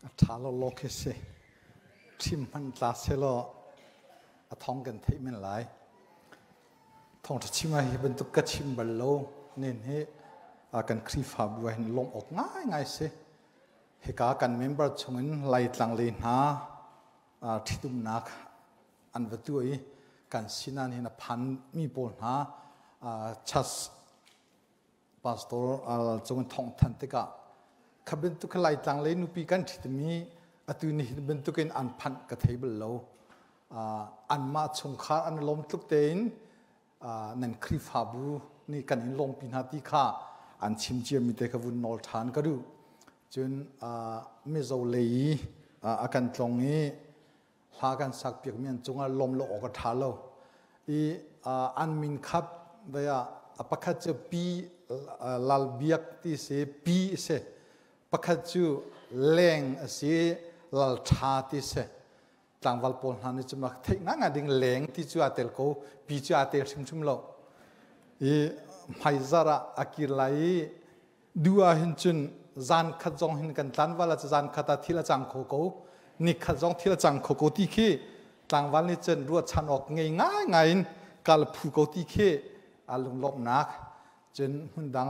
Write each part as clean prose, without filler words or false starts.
A ṭha lawlaw khi si. Ṭhim hmanh tla sehlaw a thawng kan theih men lai. Thawngṭha chim ah hi bantuk ka chim bal lo. Nen hi kan Khrihfabu ah hin lawmh awk ngaingai si. Hika kan member chungin Laitlang lei hna ṭhitumnak an va tuah i kan sinan hin a phanmi pawl hna church pastor cung in thawng than tikah kha bantuk kha Laitlang lei nupi kan ṭhitmi atu ni hin bantukin an phanh ka thei bal lo. Anmah chungkhar an lawm tluk tein nan Khrihfabu nih kan in lawmpi hna ti kha an chim ciami te kha vun nawl ṭhan ka duh. Cun Mizo lei i a kan tlong i hla kan sak piakmi an cungah lawm lo awk a ṭha lo. I an min khap vei ah a pakhat cu Pi Lal Biak ti si, Pi a si. Pakhat cu Leng a si, Lal Ṭha ti si. Tlangval pawl hna nih cun theih ngangai ding leng ti cu aa tel ko, pi cu aa tel hrimhrim lo. I hmaizar ah a kir lai i du ah hin cun zan khat zong hin kan tlanval ah zan khat ah thil a cang kho ko, ni khat zong thil a cang kho ko ti khi tlangval nih cun ruahchan awk ngei ngaingai in kal phu ko ti khi a lunglawmhnak. Cun hmundang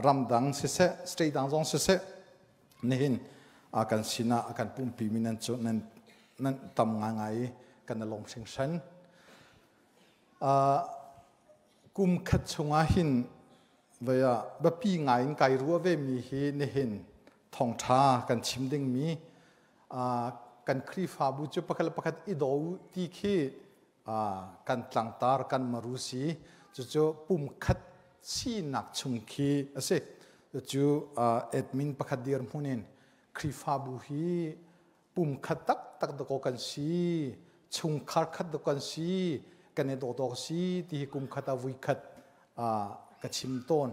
ramdang siseh, state dang zong siseh, nihin kan sinah a kan pumpi mi nan cu nan nan tam ngaingai i kan i lawm hringhran. Kum khat chungah hin vei ah biapi ngai in kai ruah ve mi hi nihin thawngṭha kan chim dingmi kan Khrihfabu cu pakhat le pakhat i daw u ti khi kan tlangtar kan maru si. Cucu pumkhat sinak chung khi a si. Cucu admin pakhat dirhmun in Khrihfabu hi pumkhat taktak dakaw kan si, chungkhar khat dakaw kan si, kan i dawdawk si ti hi kum khat ah vui khat ka chim tawn.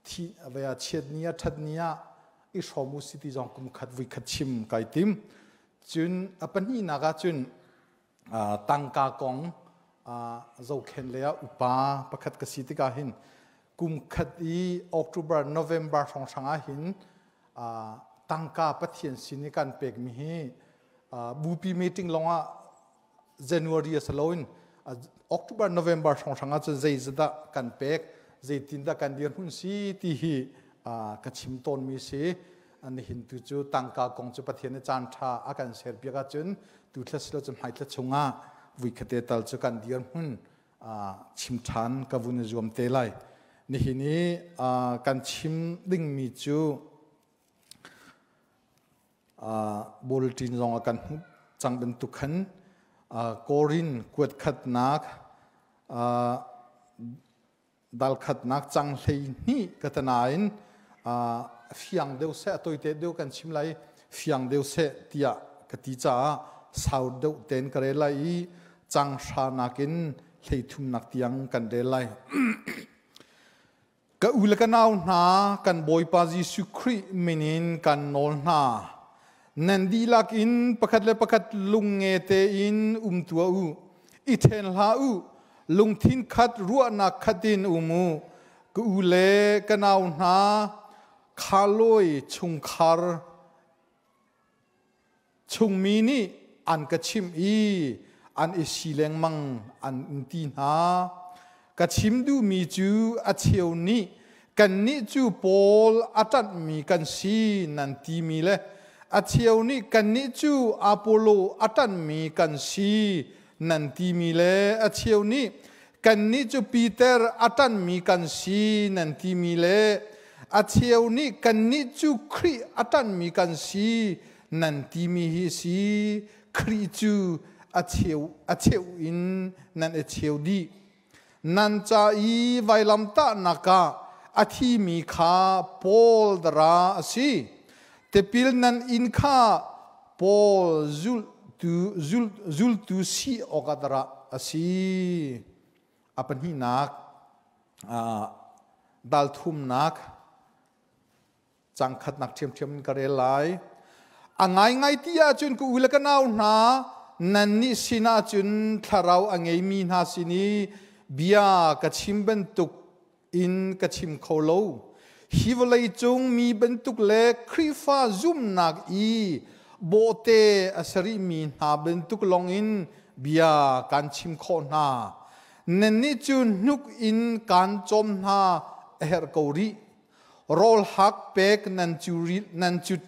Thi chiat ni ah ṭhat ni ah i hrawm u si ti zong kum khat vui khat chim kai tim. Cun a pahnihnak ah cun tangka kong zohkhenh lei ah upa pakhat ka si tikah hin kum khat i October, November hrawnghrang ah hin tangka Pathian sin i kan pekmi hi bupi meeting lawngah January a si loin October, November hrawnghrang ah cun zeizat kan pek, zeitindah kan dirhmun si ti hi ka chim tawnmi si. Nihin tu cu tangka kong cu Pathian nih caan ṭha a kan serpiak ahcun tu thla silo cu hmai thla chungah vuikhate tal cu kan dirhmun chim ṭhan ka vun i zuam te lai. Nihin i kan chim dingmi cu bulletin zong a kan hmuh cang bantuk khan Korin kuat khatnak dal khatnak cang 12 ka tanain fiang deuh seh, a toite deuh kan chim lai, fiang deuh seh tiah ka ti caah sau deuh ten ka rel lai i cang hra nakin 33nak tiang kan rel lai. Ka u le ka nau hna, kan Bawipa Jesuh Khrih min in kan nawl hna. Nan dihlak in pakhat le pakhat lungnge tein um tuah u. I ṭhen hlah u. Lungthin khat, ruahnak khat in um u. Ka u le ka nau hna, Khalawi chungkhar Chungmi nih an ka chimh i an i si lengmang an in ti hna. Ka chim duhmi cu a cheu nih kannih cu Paul a ṭanhmi kan si nan timi le a cheu nih kannih cu Apollo a ṭanhmi kan si nan timi le a cheu nih kannih cu Peter a ṭanhmi kan si nan timi le a cheu nih kannih cu Khrih a ṭanhmi kan si nan timi hi si. Khrih cu a cheu a cheu in nan i cheu dih. Nan ca i vailamtahnak ah a thimi kha Paul dara a si. Tipil nan in kha Paul zultu si awkah dara a si. A pahnihnak dal thumnak cang khatnak ṭhiamṭhiam in ka rel lai. A ngaingai ti ahcun ka u le ka nau hna, nannih sinah cun thlarau a ngeimi hna sin i bia ka chim bantuk in ka chim kho lo. Hi vawlei cung mi bantuk le Khrihfa zumhnak i bawhte a si rihmi hna bantuk lawngin bia kan chim khawh hna. Nannih cu hnuk in kaan cawm hna a herh ko rih. Rawl hak pek nan cut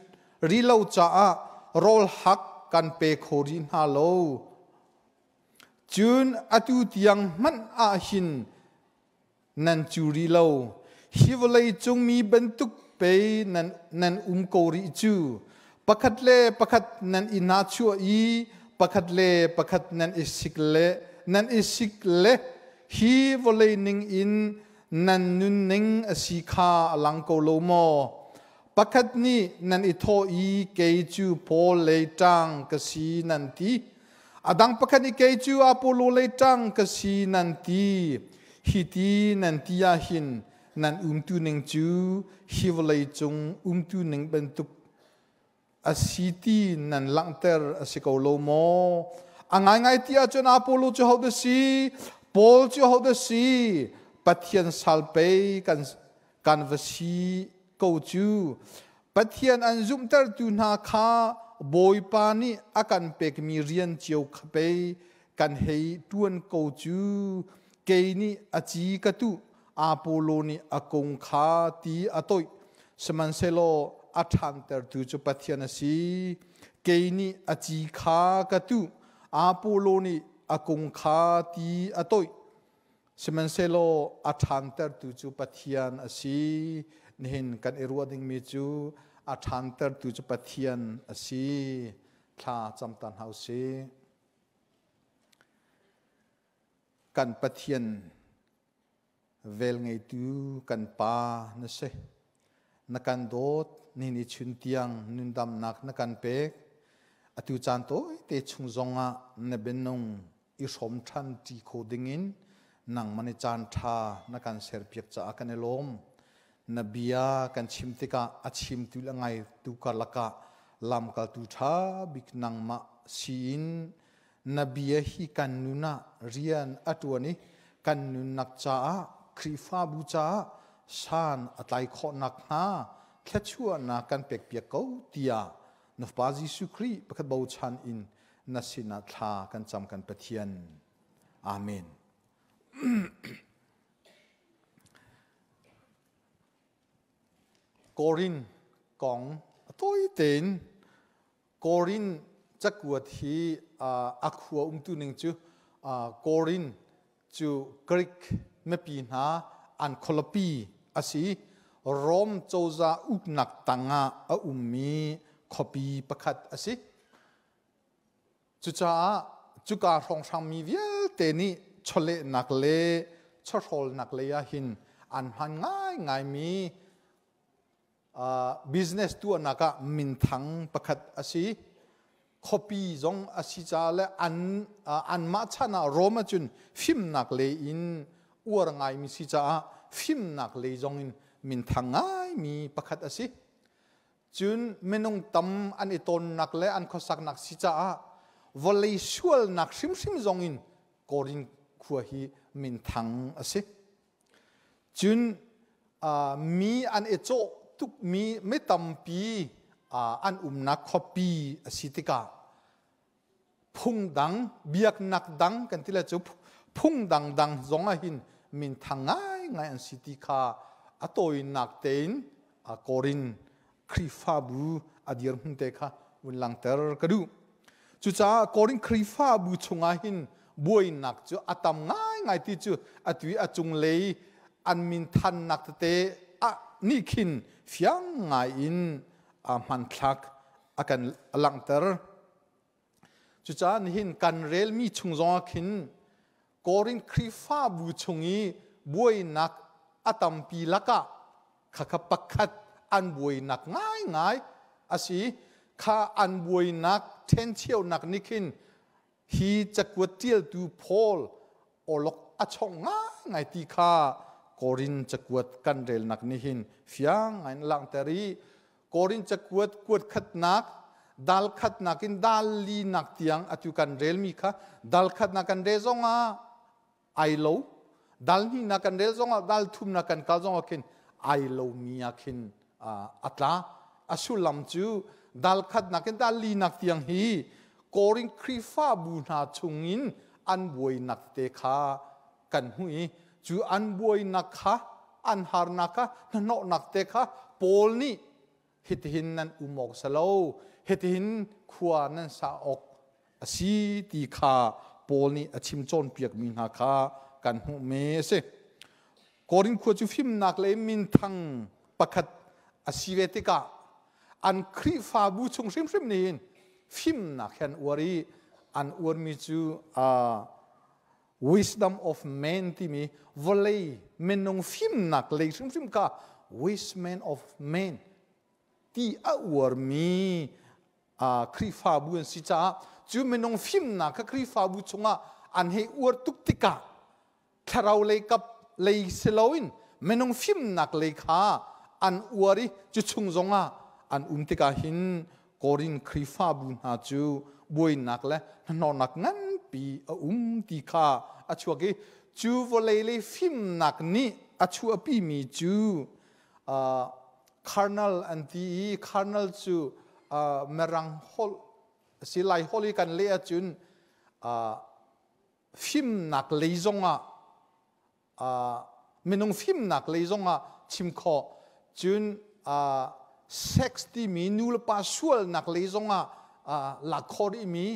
rih lo caah rawl hak kan pe kho rih hna lo. Cun atu tiang hmanh ah hin nan cu rih lo. Hi vawlei cung mi bantuk pei nan um ko rih cu. Pakhat le pakhat nan i nahchuah i pakhat le pakhat nan i sik le nan i sik le hi vawlei ning in nan nunning a si kha a lang ko lo maw? Pakhat nih nan i thawh i kei cu Paul lei ṭang ka si nan ti. A dang pakhat nih kei cu Apollo lei ṭang ka si nan ti. Hi ti nan ti ahhin nan umtu ning cu hi vawlei cung umtu ning bantuk a si ti nan langhter a si ko lo maw? A ngaingai ti ahcun Apollo cu hodah si? Paul cu hodah si? Pathian sal pei kan va si ko cu. Pathian an zumhtertu hna kha Bawipa nih a kan pekmi rian cio kha pei kan hei ṭuan ko cu. Kei nih a ci ka tuh, Apollo nih a kung kha ti a toih. Sihmanhsehlaw a ṭhantertu cu Pathian a si. Kei nih a ci kha ka tuh, Apollo nih a kung kha ti a toih. Sihmanhsehlaw a ṭhantertu cu Pathian a si. Nihin kan i ruah dingmi cu a ṭhantertu cu Pathian a si. Thla cam ta hna u sih. Kan Pathian velngeitu kan Pa na si. Na kan dawt, nihin i chun tiang nundamnak na kan pek. Atu caan tawite chung zongah na bianung i hrawm ṭhan ṭi kho dingin nangmah nih caan ṭha na kan serpiak caah kan i lawm. Na bia kan chim tikah a chimtu le a ngaitu karlak ah lamkaltu ṭha bik nangmah siin na bia hi kan nun ah rian a ṭuan i kan nunnak caah Khrihfabu caah san a tlai khawh nakhnga thluachuahnak kan pekpiak ko tiah na Fapa Jesuh Khrih pakhat bochan in na sinah thla kan cam kan Pathian. Amen. Korin kong a tawi tein Korin cakuat hi a khua umtu ning cu Korin cu Greek mipi hna an khualipi a si. Rom cozah uknak tangah a ummi khuapi pakhat a si. Cucaah cuka hrawnghrang mi vialte nih chawlehnak le chawhrawlnak lei ah hin an hman ngaingaimi business tuahnak ah minthang pakhat a si. Khuapi zong a si caah le an anmah chan ah Rom ahcun fimnak lei in uar ngaimi si caah fimnak lei zong in minthang ngaimi pakhat a si. Cun minung tam an i tawnnak le an khuasaknak si caah vawlei sualnak hrimhrim zong in Korin khua hi minthang a si. Cun mi an i cawh tukmi mi tampi an umnak khuapi a si tikah phungdang biaknak dang kan ti le cu phung dangdang zong ah hin minthang ngaingai an si ti kha a tawinak tein Korin Khrihfabu a dirhmun te kha vun langter ka duh. Cucaah Korin Khrihfabu chungah hin buainak cu a tam ngaingai ti cu atu i a cunglei an minthannak tete ah nih khin fiang ngai in hmanthlak a kan langhter. Cucaah nihin kan relmi chung zongah khin Korin Khrihfabu chung i buainak a tampi lakah khakha pakhat an buainak ngaingai a si. Kha an buainak ṭhencheunak nih khin hi cakuat ṭialtu Paul awlok a chawng ngaingai ti kha Korin cakuat kan relnak nih hin fiang ngai in langhter i Korin cakuat kuat khatnak dal khatnak in dal linak tiang atu kan relmi kha dal khatnak kan rel zongah ai lo dal hnihnak kan rel zongah dal thumnak kan kal zongah khin Ai lomi ah khin a tla. A sullam cu dal khatnak in dal linak tiang hi Korin Khrihfabu hna chungin an buainak te kha kan hmuh i cu an buainak kha, an harnak kha, hnahnawhnak te kha Paul nih hitihin nan um awk si lo, hitihin khua nan sa awk a si ti kha Paul nih a chim cawnpiakmi hna kha kan hmuhmi a si. Korin khua cu fimnak le minthang pakhat a si ve tikah an Khrihfabu chung hrimhrim nih hin fimnak he an uar i an uarmi cu wisdom of man timi vawlei minung fimnak lei hrimhrim kha wisdom of man ti a uarmi Khrihfabu an si caah cu minung fimnak kha Khrihfabu chungah an hei uar tuk tikah thlarau lei kap lei si loin minung fimnak lei kha an uar i cu chung zongah an um tikah hin Korin Khrihfabu hna cu buainak le hnahnawhnak nganpi a um ti kha a chuak i cu vawlei lei fimnak nih a chuahpimi cu carnal an ti i carnal cu mirang holh si, Lai holh i kan leh ahcun fimnak lei zongah, minung fimnak lei zongah chim khawh, cun sex timi nu le pa sualnak lei zongah lak khawh rihmi,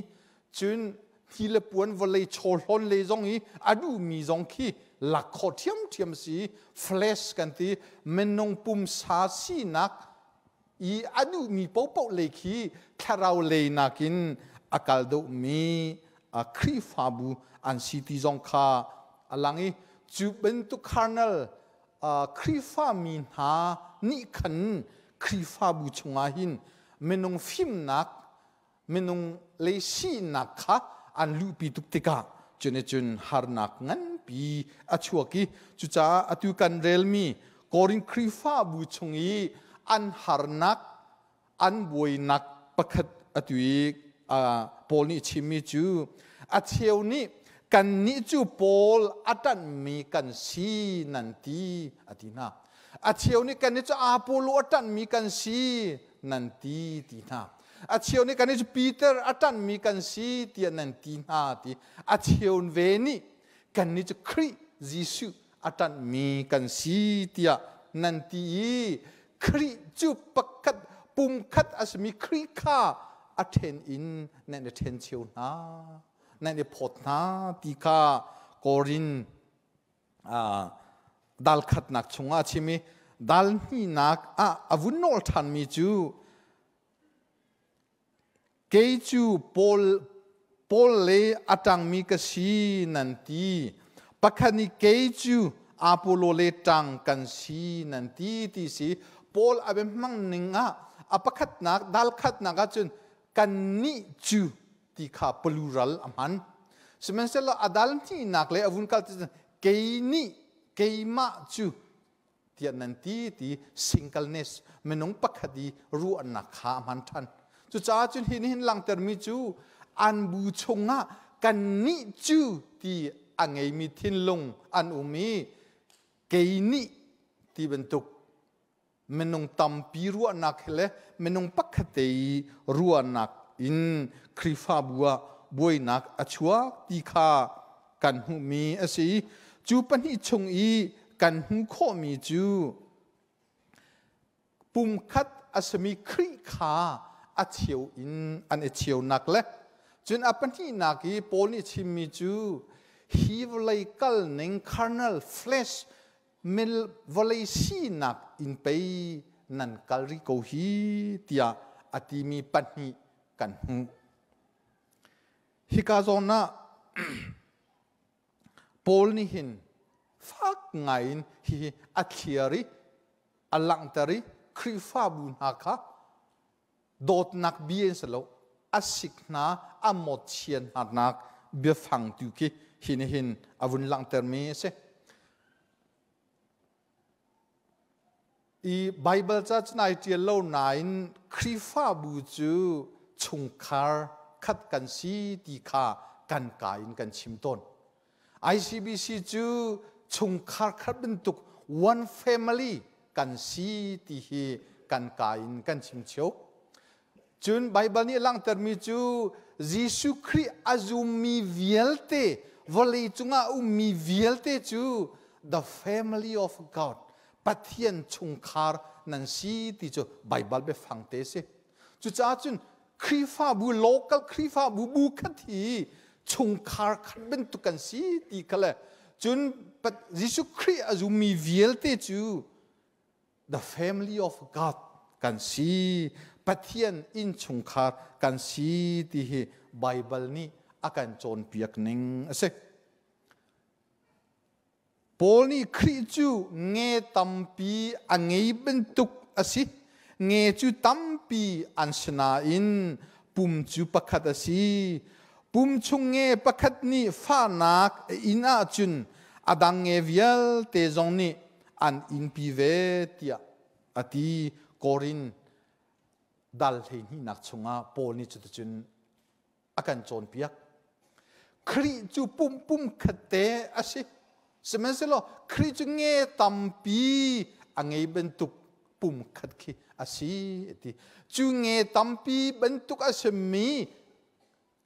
cun hi le puan vawlei chawhlawn lei zong i a duhmi zong khi lak khawh ṭhiamṭhiam si. Flesh kan ti, minung pumsa sinak i a duhmi paohpaoh lei khi thlarau lei nakin a kal deuhmi Khrihfabu an si ti zong kha a lang i cu bantuk carnal Khrihfami hna nih khan Khrihfabu chungah hin minung fimnak, minung lei sinak kha an luhpi tuk tikah cun cun harnak nganpi a chuak i cucaah atu kan relmi Korin Khrihfabu chung i an harnak, an buainak pakhat atu i Paul nih chimmi cu a cheu nih kannih cu Paul a ṭanhmi kan si nan ti a ti hna. A cheu nih kannih cu Apollo a ṭanhmi kan si nan ti ti hna. A cheu nih kannih cu Peter a ṭanhmi kan si tiah nan ti hna ti. A cheu ve nih kannih cu Khrih Jesuh a ṭanhmi kan si tiah nan ti i Khrih cu pakhat pumkhat a simi Khrih kha a ṭhen in nan i ṭhen cheu hna, nan i phawt hna ti kha Korin dal khatnak chungah a chim i dal hnihnak ah a vun nawl ṭhanmi cu kei cu Paul Paul le a ṭangmi ka si nan ti, pakhat nih kei cu Apollo le ṭang kan si nan ti ti si. Paul a biahmang ning ah a pakhatnak dal khatnak ahcun kannih cu ti kha plural a hman. Sihmanhsehlaw a dal hnihnak le a vun kal ti kei nih, keimah cu tiah nan ti ti, singleness, minung pakhat i ruahnak kha a hman ṭhan. Cucaah cun hi nih hin langhtermi cu an bu chungah kannih cu ti a ngeimi thinlung an um i kei nih ti bantuk minung tampi ruahnak he le minung pakhat te i ruahnak in Khrihfabu ah buainak a chuak ti kha kan hmuhmi a si. Cu pahnih chung i kan hmuh khawhmi cu pumkhat a simi Khrih kha a cheu in an i cheunak le cun a pahnihnak i Paul nih chimmi cu hi vawlei kal ning, carnal flesh, vawlei sinak in pei nan kal rih ko hi tiah a timi pahnih kan hmuh. Hika zawn ah Paul nih hin fak ngaiin hihi a thliar i a langhter i Khrihfabu hna kha dawtnak bia in si lo, a sik hna, a mawtchian hnanak biafang tu khi hi nih hin a vun langhtermi a si. I Baibal ca cun ai ṭial lo nain Khrihfabu cu chungkhar khat kan si ti kha kan ka in kan chim tawn. ICBC cu chungkhar khat bantuk, one family. kan si ti hi kan ka in kan chim cio. Cun Baibal nih a langhtermi cu Jesuh Khrih a zummi vialte, vawlei cungah a ummi vialte cu the family of God, Pathian chungkhar nan si ti cu Baibal biafang te a si. Cucaah cun Khrihfabu, local Khrihfabu bu khat hi chungkhar khat bantuk kan si ti kha le cun Jesuh Khrih a zummi vialte cu the family of God kan si, Pathian innchungkhar kan si ti hi Baibal nih a kan cawnpiak ning a si. Paul nih Khrih cu nge tampi a ngei bantuk a si. Nge cu tampi an si nain pum cu pakhat a si. Pum chung nge pakhat nih fahnak a in ahcun a dang nge vialte zong nih an inpi ve tiah a ti. Korin dal 12nak chungah Paul nih cuticun a kan cawnpiak. Khrih cu pum pum khatte a si. Sihmanhsehlaw Khrih cu nge tampi a ngei bantuk pum khat khi a si a ti. Cu nge tampi bantuk a simi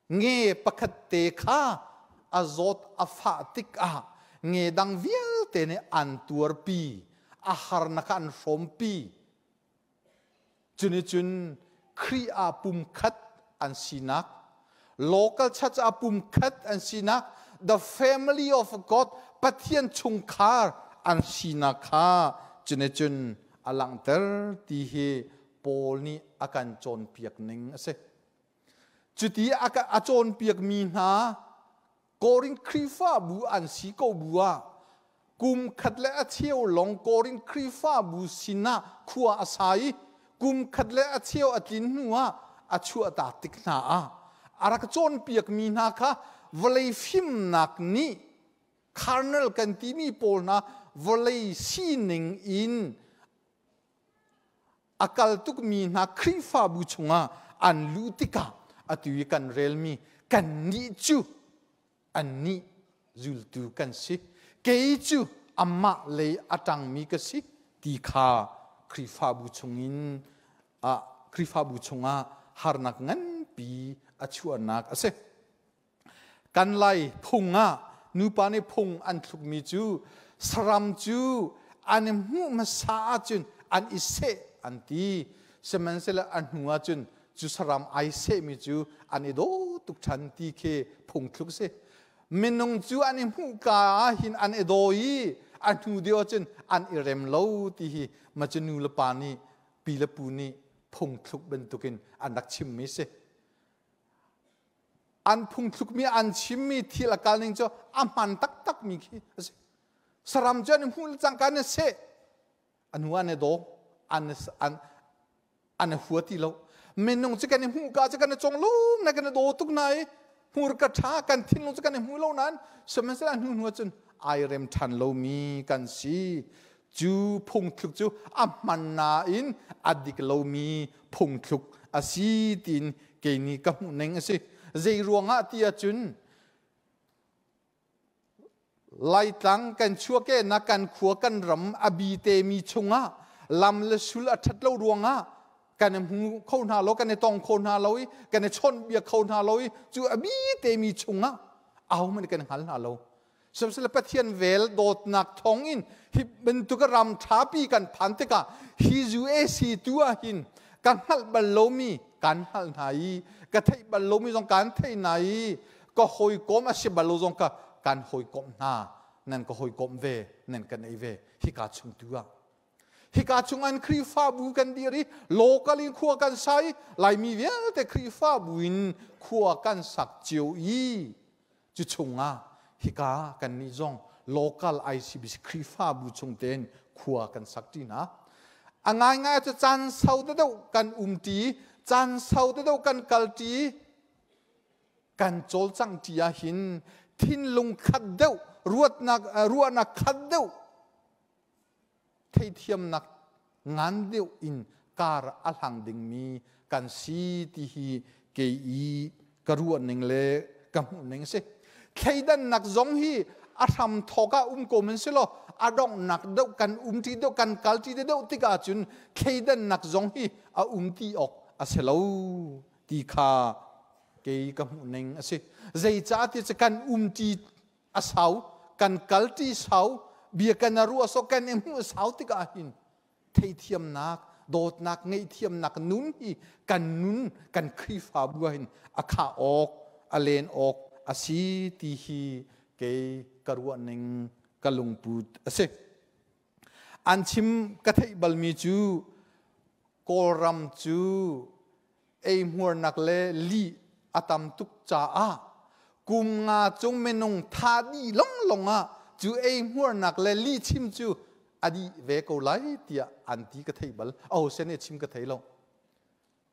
nge pakhat te kha a zawt a fah tikah nge dang vialte nih an tuarpi, a harnak kha an hrawmpi. Cunicun Khrih ah pumkhat an sinak, local church ah pumkhat an sinak, the family of God, Pathian chungkhar an sinak kha cunicun a langhter ti hi Paul nih a kan cawnpiak ning a si. Cuti a cawnpiakmi hna Korin Khrihfabu an si ko bu ah kum khat le a cheu long Korin Khrihfabu sinah khua a sa i kum khat le a cheu a tlin hnu ah a chuahtak tik hna ah a rak cawnpiakmi hna kha vawlei fimnak nih carnal kan timi pawl hna vawlei sining in a kal tukmi hna Khrihfabu chungah an luh tikah atu i kan relmi kannih cu annih zultu kan si, kei cu amah lei a ṭangmi ka si ti kha Khrihfabu chungin Khrihfabu chungah harnak nganpi a chuahnak a si. Kan Lai phung ah nupa nih phung an thlukmi cu saram cu an i hmuh hmasa ahcun an i seh an ti. Sihmanhsehlaw a hnu ahcun cu saram ai sehmi cu an i daw tuk ṭhan ti khi phungthluk si. Minung cu an i hmuhka ah hin an i daw i a hnu deuh ahcun an i rem lo ti hi ma cu nu le pa nih pi le pu nih phungthluk bantukin an rak chimmi si. An phungthlukmi an chimmi thil a kal ning cu a hman taktakmi khi a si. Saram cu an i hmuh cangka an i seh, a hnu an i daw, an an an i hua ti lo. Minung cu kan i hmuh ka cu kan i conglawm na kan i daw tuk na i hmurka ṭha kan thinlung cu kan i hmu lo nain sihmanhsehlaw a hnu hnu ahcun ai rem ṭhan lomi kan si. Cu phungthluk cu a hman nain a dik lomi phungthluk a si tiin kei nih ka hmuh ning a si. Zei ruangah ti ahcun Laitlang kan chuahkehnak kan khua kan ram a bi temi chungah lam le sul a ṭhat lo ruangah kan i hmu kho hna lo, kan i tong kho hna lo i kan i chawnhbiak kho hna lo i cu a bi temi chungah ahohmanh kan hngal hna lo. Sihmanhsehlaw Pathian vel dawtnak thawngin hi bantuk ram ṭhapi kan phan tikah hi UAC tu ah hin ka hngalh bal lomi kan hngalh hna i ka theih bal lomi zong kan theih hna i ka hawikom a si bal lo zong ka kan hawikomh hna, nan ka hawikomh ve, nan kan ei ve hika chung tu ah. Hika chung an Khrihfabu kan dir i local in khua kan sa i Laimi vialte Khrihfabu in khua kan sak cio i cu chungah hika kannih zong local ICBC Khrihfabu chung tein khua kan sak ṭi hna. A ngaingai cu caan sau deuh kan um ṭi, caan sau deuh kan kal ṭi, kan cawlcangh ṭi ahhin thinlung khat deuh, ruatnak ruahnak khat deuh, theithiamnak ngan deuh in kar a hlang dingmi kan si ti hi kei i ka ruahning le ka hmuhning a si. Thleidannak zong hi A hram thawk ah um ko man selaw a donghnak deuh kan um ṭi deuh, kan kal ṭi deuh tikah cun thleidannak zong hi a um ti awk a si lo ti kha kei ka hmuh ning a si. Zeicahtiah cu kan um ṭi a sau, kan kal ṭi sau, bia kan a ruah sawh, kan i hmuh sau tikah hin theithiamnak, dawtnak, ngaihthiamnak nun hi kan nun, kan Khrihfabu ah hin a khah awk, a len awk a si ti hi kei ka ruah ning, ka lungput a si. An chim ka theih balmi cu Kawlram cu eihmuarnak le lih a tam tuk caah kum nga cung minung tha dih longlong ah cu eihmuarnak le lihchim cu a dih ve ko lai tiah an ti ka thei bal. Aho sen i chim ka thei lo.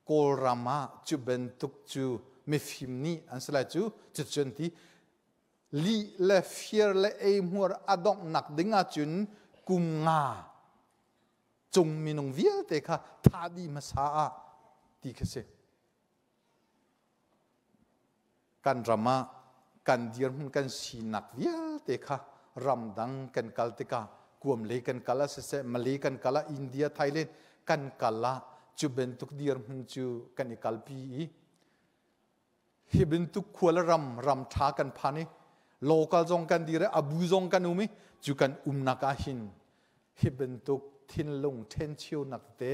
Kawlram ah cu bantuk cu mifim nih an si lai cu cucu an ti. Lih le fir le eihmuar a donghnak ding ahcun kum nga cung minung vialte kha thah dih hmasa ah ti khi si. Kan ram ah kan dirhmun kan sinak vialte kha ramdang kan kal tikah kuam lei kan kal ah siseh, Malay kan kal ah, India, Thailand kan kal ah cu bantuk dirhmun cu kan i kalpi i hi bantuk khua le ram ram ṭha kan phan i local zong kan dir i a bu zong kan um i cu kan umnak ah hin hi bantuk thinlung ṭhencheunak tete,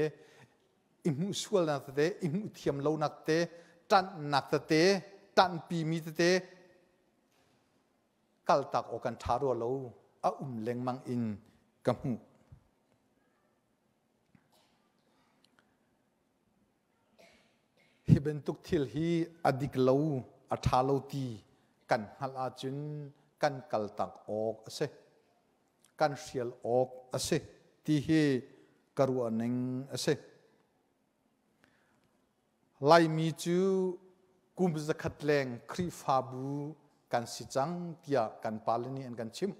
i hmuh sualnak tete, i hmuh thiam lonak tete, ṭanhnak tete, ṭanhpimi tete kaltak awk kan ṭha rua lo, a um lengmang in ka hmuh. Hi bantuk thil hi a dik lo, a ṭha lo ti kan hngalh ahcun kan kaltak awk a si. Kan hrial awk a si ti hi ka ruahning a si. Laimi cu kum 100 leng Khrihfabu kan si cang tiah kan pale nih an kan chimh.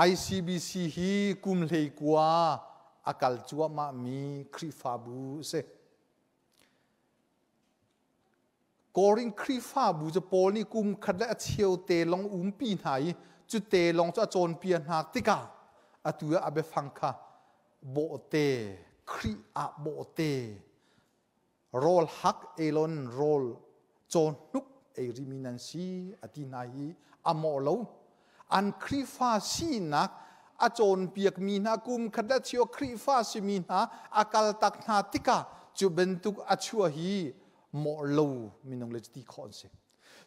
ICBC hi kum 19 a kal cuahmahmi Khrihfabu a si. Korin Khrihfabu cu Paul nih kum khat le a cheu te lawng umpi hna i cu te lawng cu a cawnpiak hna tikah atu ah a biafang kha bawhte, Khrih ah bawhte, rawl hak elon rawl cawhnuk ei rimi nan si a ti hna hi a mawh lo. An Khrihfa sinak a cawnpiakmi hna kum khat le cheu Khrihfa simi hna a kaltak hna tikah cu bantuk a chuah hi mawh lo minung le ti khawh an si.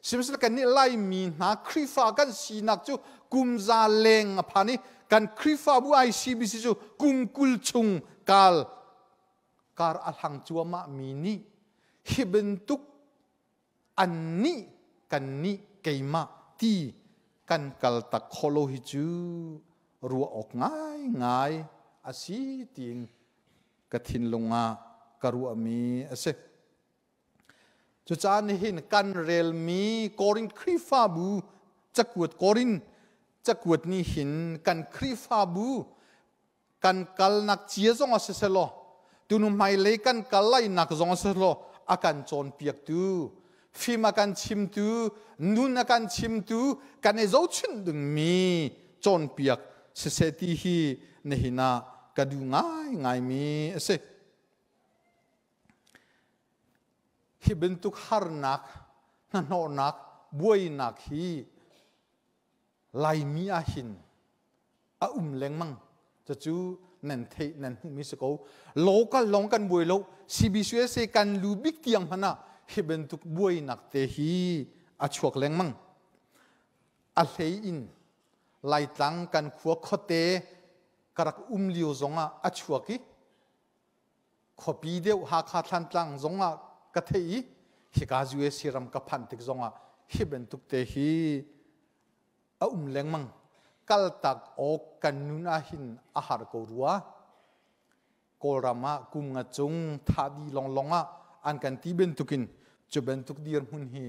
Sihmanhsehlaw kannih Laimi hna Khrihfa kan sinak cu kum za leng a phan i kan Khrihfabu ICBC cu kum 20 chung kal kar a hlang cuahmah mi nih hi bantuk annih kannih keimah ti kan kal tak khawh lo hi cu ruah awk ngaingai a si tiin ka thinlung ah ka ruahmi a si. Cucaah nihin kan relmi Korin Khrihfabu cakuat, Korin cakuat nih hin kan Khrihfabu kan kalnak cia zong ah siselaw, tunu hmailei kan kal lainak zong ah siselaw, a kan cawnpiaktu, fim a kan chimtu, nun a kan chimtu, kan i zohchunh dingmi cawnpiak siseh ti hi nihin ah ka duh ngaingaimi a si. Hi bantuk harnak, hnahnawhnak, buainak hi Laimi ah hin a um lengmang. Cucu nan theih, nan hmuhmi si ko. Local lawng kan buai lo. CBCUSA kan lu bik tiang hmanh ah hi bantuk buainak te hi a chuak lengmang. A hlei in Laitlang kan khua khuate ka rak um lio zongah a chuak i khuapi deuh Hakha Thlantlang zongah ka theih i hika USA ram ka phanh tik zongah hi bantuk te hi a um lengmang. Kaltak awk kan nun ah hin a har ko rua. Kawlram ah kum nga cung thah dih longlong ah an kan ti bantukin cu bantuk dirhmun hi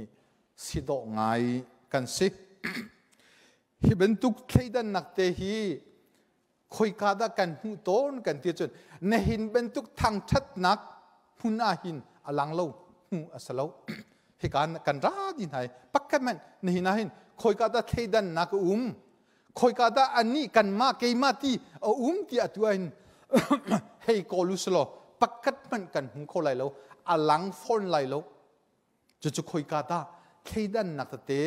si dawh ngai kan si. Hi bantuk thleidannak te hi khoika dah kan hmuh tawn kan ti cun nihin bantuk thangṭhatnak hmun ah hin a lang lo, hmuh a si lo. Hika kan ra di hna i pakhat hmanh nihin ah hin khoika dah thleidannak a um, khoika dah anih kanmah keimah ti a um ti atu ah hin hei kawl u selaw pakhat hmanh kan hmu kho lai lo, a lang fawn lai lo. Cucu khoika dah thleidannak tete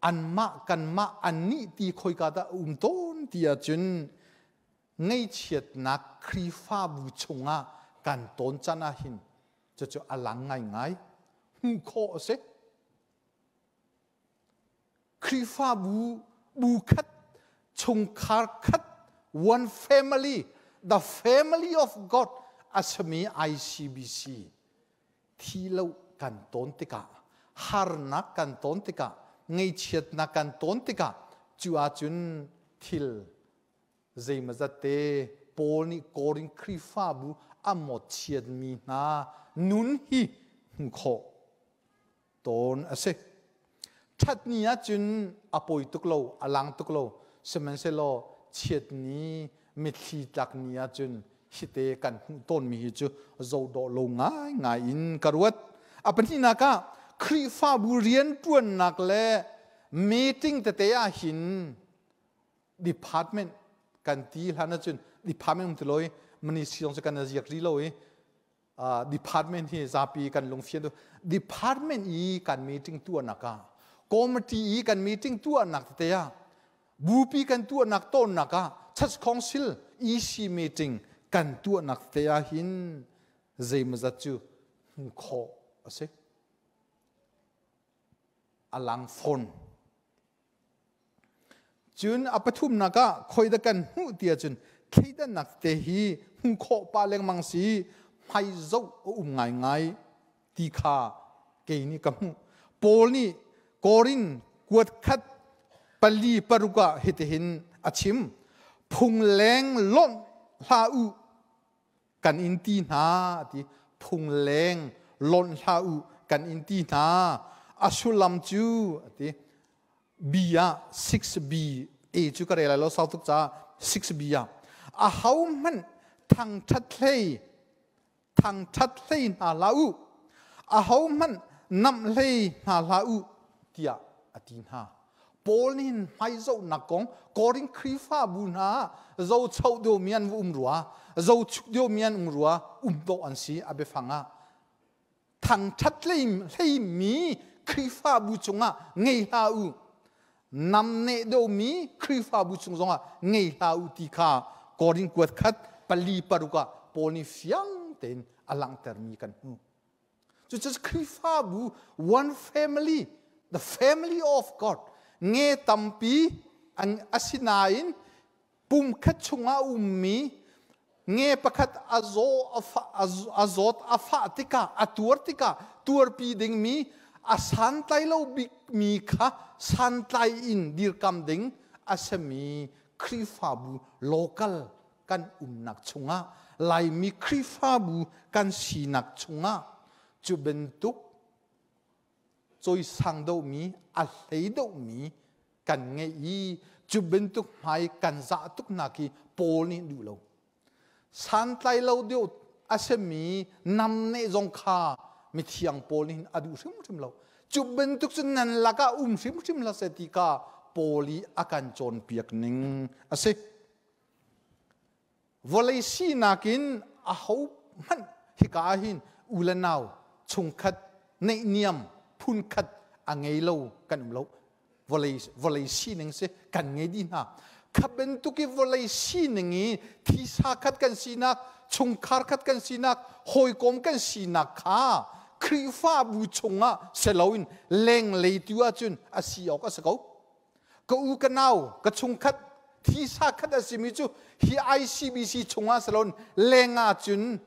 anmah kanmah annih ti khoika dah a um tawn ti ahcun ngaihchiatnak Khrihfabu chungah kan tawn can ah hin cucu a lang ngaingai, hmuh khawh a si. Khrihfabu bu khat, chungkhar khat, one family, the family of God a simi ICBC thi lo kan tawn tikah, harnak kan tawn tikah, ngaihchiatnak kan tawn tikah, cu ahcun thil zeimazat te Paul nih Korin Khrihfabu a mawtchiatmi hna nun hi hmuh khawh tawn a si. Ṭhatni ahcun a pawi tuk lo, a lang tuk lo. Sihmanhsehlaw chiatni, mitthli tlakni ahcun hite kan hmuh tawnmi hi cu zohdawh lo ngaingai in ka ruat. A pahnihnak ah Khrihfabu rianṭuannak le meeting tete ah hin department kan ti hlan ahcun department um ti lo i ministry zong cu kan ziak rih lo i department hi zapi kan lungfian tu department i kan meeting tuahnak ah, committee i kan meeting tuahnak tete ah, bupi kan tuahnak tawnnak ah, church council EC meeting kan tuahnak tete ah hin zeimazat cu hmuh khawh a si, a lang fawn. Cun a pathumnak ah khoi dah kan hmuh ti ahcun thleidannak te hi hmuh khawh pah lengmang si, hmai zoh a um ngaingai ti kha kei nih ka hmuh. Paul nih Korin kuat khat pali paruk ah hitihin a chim: phung leng lonh hlah u kan in ti hna ti. Phung leng lonh hlah u kan in ti hna. A sullam cu ati B ah, 6B A cu ka rel lai lo, sau tuk caah, 6B ah a ho hmanh thangthat hlei thangthat hlei hna hlah u, a ho hmanh namh hlei hna hlah u tiah a ti hna. Paul nih hin hmaizohnak kong Korin Khrihfabu hna ah zochoh deuhmi an um rua, zochuk deuhmi an um rua, um dawh an si. A biafang ah thangṭhat hleimi Khrihfabu cungah ngei hlah u, namneh deuhmi Khrihfabu chung zongah ngei hlah u ti kha Korin kuat khat pali paruk ah Paul nih fiang tein a langhtermi kan hmuh. Cucu Khrihfabu one family, the family of God, nge tampi an asinain pumkhat chungah ummi nge pakhat a zaw a zawt a fah tikah, a tuar tikah tuarpi dingmi, a santlai lo bikmi kha santlai in dirkam ding a simi Khrihfabu local kan umnak chungah, Laimi Khrihfabu kan sinak chungah cu bantuk cawisang deuhmi, a hlei deuhmi kan ngeih i cu bantuk hmai kan zah tuknak hi Paul nih duh lo. Santlai lo deuh a simi namneh zong kha mithiang Paul nih a duh hrimhrim lo. Cu bantuk cun nan lakah um hrimhrim hlah seh ti kha Paul i a kan cawnpiak ning a si. Vawlei sinak in aho hmanh hika ah hin u le nau chungkhat neihniam phunkhat a ngei lo kan um lo. Vawlei vawlei sining si kan ngei dih hna. Kha bantuk i vawlei sining i thisa khat kan sinak, chungkhar khat kan sinak, hawikom kan sinak kha Khrihfabu chungah siloin lenglei tu ahcun a si awk a si ko. Ka u ka nau, ka chungkhat thisa khat a simi cu hi ICBC chungah salon lengah cun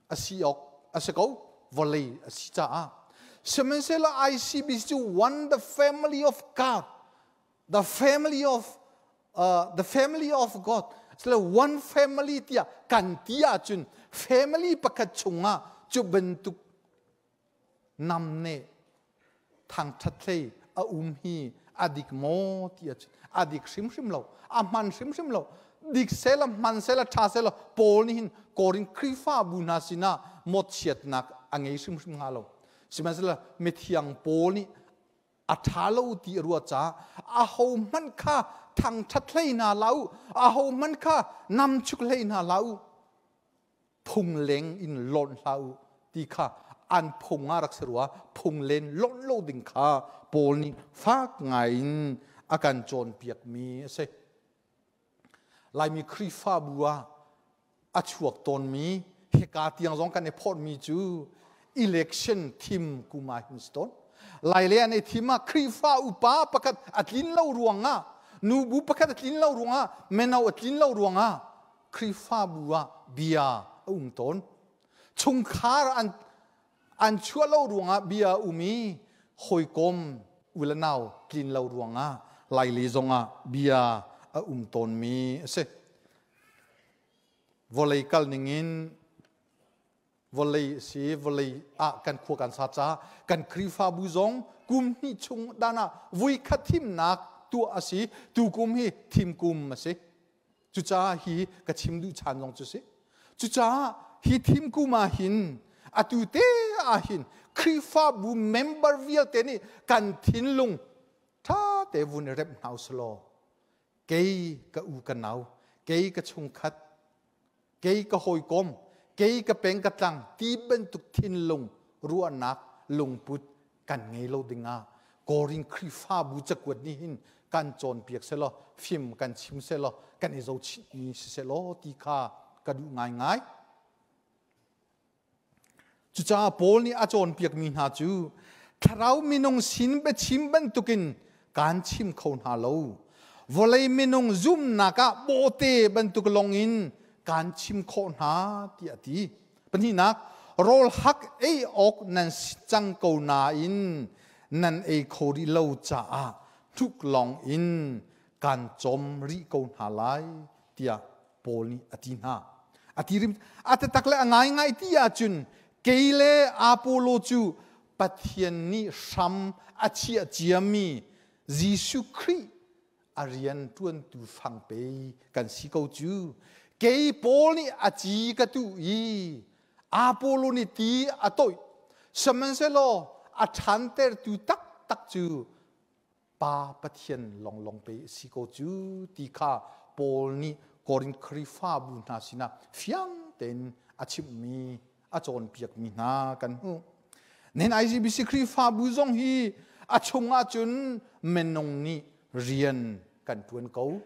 a si awk a si ko, vawlei a si caah. Sihmanhsehlaw ICBC cu one the family of God, the family of God sile one family tiah kan ti ahcun family pakhat chungah cu bantuk namneh thangṭhat hlei a um hi a dik maw ti ahcun a dik hrimhrim lo, a hman hrimhrim lo. Dik sela, hman sela, ṭha sela, Paul nih hin Korin Khrihfabu hna sinah mawtchiatnak a ngei hrimhrim hnga lo. Sihmanhsehlaw mithiang Paul nih a ṭha lo ti a ruah caah ahohmanh kha thangṭhat hlei hna hlah u, ahohmanh kha namchuk hlei hna hlah u, phung leng in lonh hlah u ti kha an phung ah rak si rua. Phung len lonh lo ding kha Paul nih fak ngai in a kan cawnpiakmi a si. Laimi Khrihfabu ah a chuak tawnmi hika tiang zong kan i phorhmi cu election thim kum ah hin si tawn. Lai le an i thim ah Khrihfa upa pakhat a tlin lo ruangah, nubu pakhat a tlin lo ruangah, mino a tlin lo ruangah Khrihfabu ah bia a um tawn. Chungkhar an chuah lo ruangah bia a um i hawikom u le nau tlin lo ruangah Laili zongah bia a um tawnmi a si. Vawlei kal ningin vawlei si vawlei ah kan khua kan sa caah kan Khrihfabu zong kum hnih chung dan ah vui khat thimnak tuah a si. Tu kum hi thim kum a si. Cucaah hi ka chim duh chan zong cu si. Cucaah hi thim kum ah hin atu te ah hin Khrihfabu member vialte nih kan thinlung tha te vun i remh hna usih law, kei ka u ka nau, kei ka chungkhat, kei ka hawikom, kei ka peng ka tlang ti bantuk thinlung ruahnak lungput kan ngei lo dingah Korin Khrihfabu cakuat nih hin kan cawnpiak selaw, fim kan chim selaw, kan i zohchihmi si selaw ti kha ka duh ngaingai. Cucaah Paul nih a cawnpiakmi hna cu thlarau minung sin biachim bantukin kan chim kho hna lo. Vawlei minung zumhnak ah bawhte bantuk lawngin kan chim khawh hna tiah a ti. Pahnihnak, rawl hak ei awk nan si cang ko nain nan ei kho rih lo caah tluk lawng in kan cawm rih ko hna lai tiah Paul nih a ti hna. A ti rim a taktak le a ngaingai ti ahcun kei le Apollo cu Pathian nih hram a chiah ciami Jesuh Khrih a rian ṭuantu fang pei kan si ko cu. Kei Paul nih a ci ka tuh i Apollo nih ti a toih. Sihmanhsehlaw a ṭhantertu taktak cu Pa Pathian longlong pe a si ko cu ti kha Paul nih Korin Khrihfabu hna sinah fiang tein a chimhmi, a cawnpiakmi hna kan hmuh. Nihin ICBC Khrihfabu zong hi a chung ahcun minung nih rian kan ṭuan ko.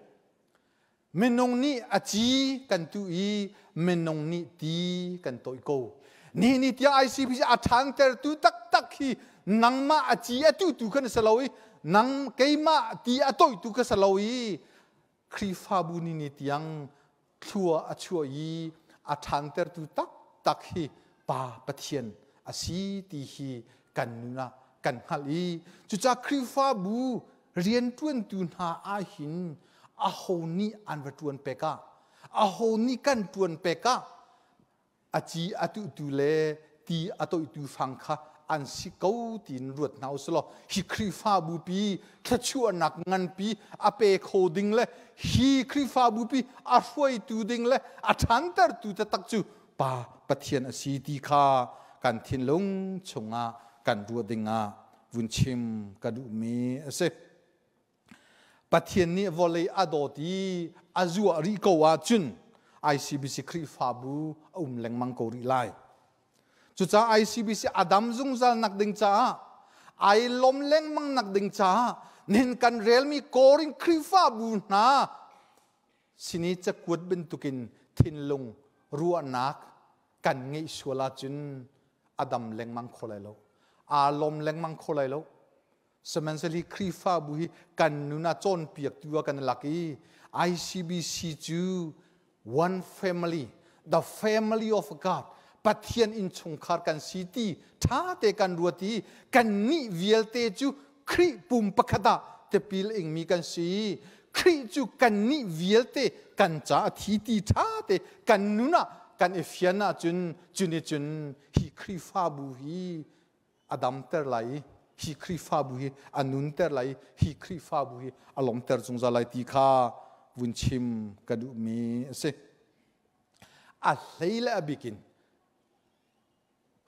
Minung nih a ci kan tuh i minung nih ti kan toih ko. Nihin ni tiang ICBC a ṭhantertu taktak hi nangmah a ci a tuhtu kha na si lo i nang keimah ti a toihtu ka si lo i Khrihfabu ni ni tiang thlua a chuah i a ṭhantertu taktak hi Pa Pathian a si ti hi kan nun ah kan hngalh i cucaah Khrihfabu rianṭuantu hna ahhin aho nih an va ṭuan pek ah, aho nih kan ṭuan pek ah a ci a tuhtu le ti a toihtu fang kha an si ko tiin ruat hna usih law hi Khrihfabu pi thluachuahnak nganpi a pe kho ding le hi Khrihfabu pi a hruaitu ding le a ṭhantertu taktak cu Pa Pathian a si ti kha kan thinlung chungah kan ruah dingah vun chim ka duhmi a si. Pathian nih vawlei a dawt i a zuah rih ko ahcun ICBC Khrihfabu a um lengmang ko rih lai. Cucaah ICBC a dam zungzal nak ding caah, ai lawm lengmang nak ding caah nihin kan relmi Korin Khrihfabu hna sin i cakuat bantukin thinlung ruahnak kan ngeih sual ahcun a dam lengmang kho lai lo. Aa lawm lengmang kho lai lo. Sihmanhsehlaw hi Khrihfabu hi kan nun ah cawnpiaktu ah kan lak i ICBC cu one family, the family of God, Pathian innchungkhar kan si ti ṭha te kan ruat i kannih vialte cu Khrih pum pakhat ah tipil ingmi kan si. Khrih cu kannih vialte kan ca a thi ti ṭha te kan nun ah kan i fian ahcun cun i cun hi Khrihfabu hi a damter lai i hi Khrihfabu hi a nunter lai i hi Khrihfabu hi a lawmter zungzal lai ti kha vun chim ka duhmi a si. A hlei le a bikin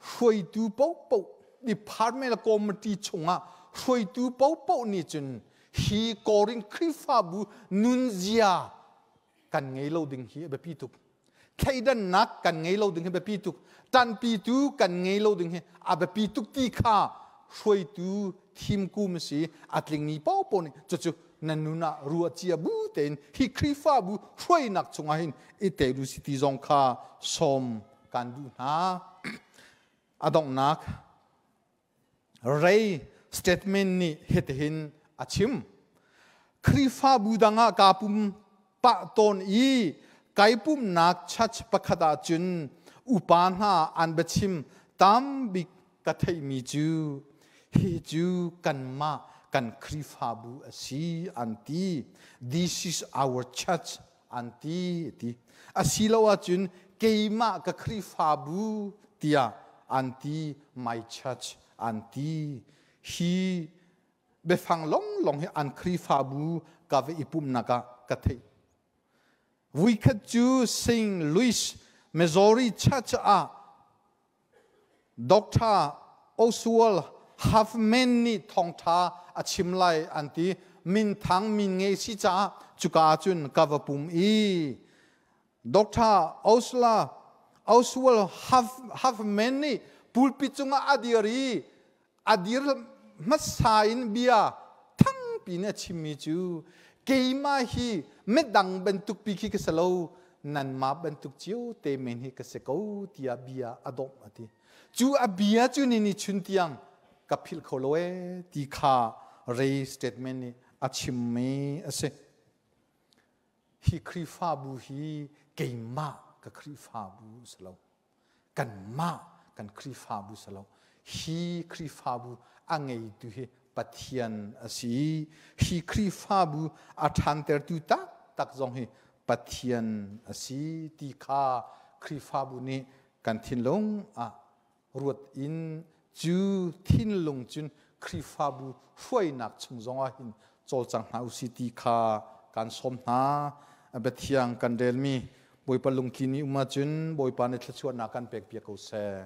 hruaitu paohpaoh, department le committee chungah hruaitu paohpaoh nih cun hi Korin Khrihfabu nunzia kan ngei lo ding hi a biapi tuk. Thleidannak kan ngei lo ding hi biapi tuk. Ṭanpitu kan ngei lo ding hi a biapi tuk ti kha hruaitu thimkum si a tlingmi paohpaoh nih cucu nan nun ah ruah cia bu tein hi Khrihfabu hruainak chungah hin i tel u si ti zong kha sawm kan duh hna. A donghnak Ray statement nih hitihin a chim. Khrihfabu dang ah kaa pum pah tawn i kai pumnak church pakhat ah cun upa hna an biachim tam bik ka theihmi cu hi cu kanmah kan Khrihfabu a si an ti. This is our church an ti ti. Asiloah cun keimah ka Khrihfabu tiah an ti, my church an ti. Hi biafang longlong hi an Khrihfabu ka va i pumhnak ah ka theih. Vuikhat cu St. Louis, Missouri Church ah Dr. Oswald Huffman nih thawngṭha a chim lai an ti. Minthang min ngei si caah cuka ahcun ka va pum i Dr. Osla Oswald Huffman nih pulpit cungah a dir i a dir hmasa in bia thangpi in a chimmi cu keimah hi midang bantuk pi khi ka si lo, nanmah bantuk cio te men hi ka si ko tiah bia a dawmh a ti. Cu a bia cu ni ni chun tiang ka philh kho lo ee ti kha Ray statement nih a chimmi a si. Hi Khrihfabu hi keimah ka Khrihfabu si lo, kanmah kan Khrihfabu si lo. Hi Khrihfabu a ngeitu hi Pathian a si. Hi Khrihfabu a ṭhantertu taktak zong hi Pathian a si ti kha Khrihfabu nih kan thinlung ah ruat in cu thinlung cun Khrihfabu hruainak chung zongah hin cawlcang hna usih ti kha kan sawm hna. Biathiang kan relmi Bawipa lungtli nih um ahcun Bawipa nih thluachuahnak kan pek piak ko seh.